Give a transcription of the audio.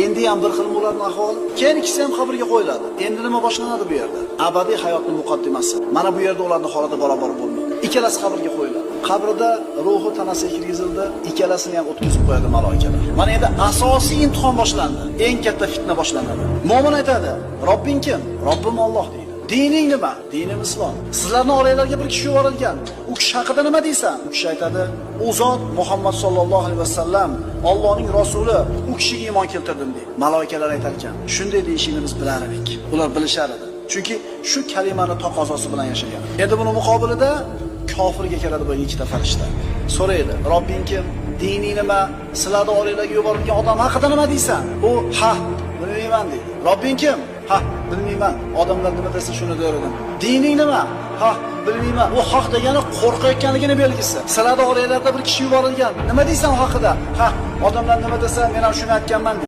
Endi ham bir xil ularning ahvoli. Keyin ikkisi ham qabrga qo'yiladi. Endi nima boshlanadi bu yerda? Abadiy hayotning muqaddimasi. Mana bu yerda ularning holati barobar bo'lmaydi. Ikkalasi qabrga qo'yiladi. Qabrda ruhi tanasiga kirgizildi, ikkalasini ham o'tkazib qo'yadi maloikalar. Mana endi asosiy imtihon boshlandi. Eng katta fitna boshlanadi. Mo'min aytadi: "Robbing kim?" "Robbim Alloh" deydi. Dining nima? Dinim islom. Sizlarning oranglarga bir kishi yuborilgan. U kishi haqida nima deysan? U kishi aytadi: "U zot Muhammad sallallohu alayhi vasallam, Allohning rasuli, u kishiga iymon keltirdim" deydi. Maloikalar aytar ekan: "Shunday deyishingni biz bilar edik." Ular bilishar edi. Chunki shu kalimani taqozosi bilan yashagan. Endi buni muqobilida kofirga keladi bu ikkita farishta. So'raydi: "Robbing kim? Dining nima? Sizlarning oranglarga yuborilgan odam haqida nima deysan?" U: "Ha, bilmayman" deydi. "Robbing kim?" "Ha, bilmayman. Odamlar nima desa shuni der edim." "Dining nima?" "Ha, bilmayman." U haq degani qo'rqayotganligini belgisi. Sizlarning oranglarda bir kishi yuborilgan. Nima deysan u haqida? "Ha, odamlar nima desa men ham shuni aytganman" deydi.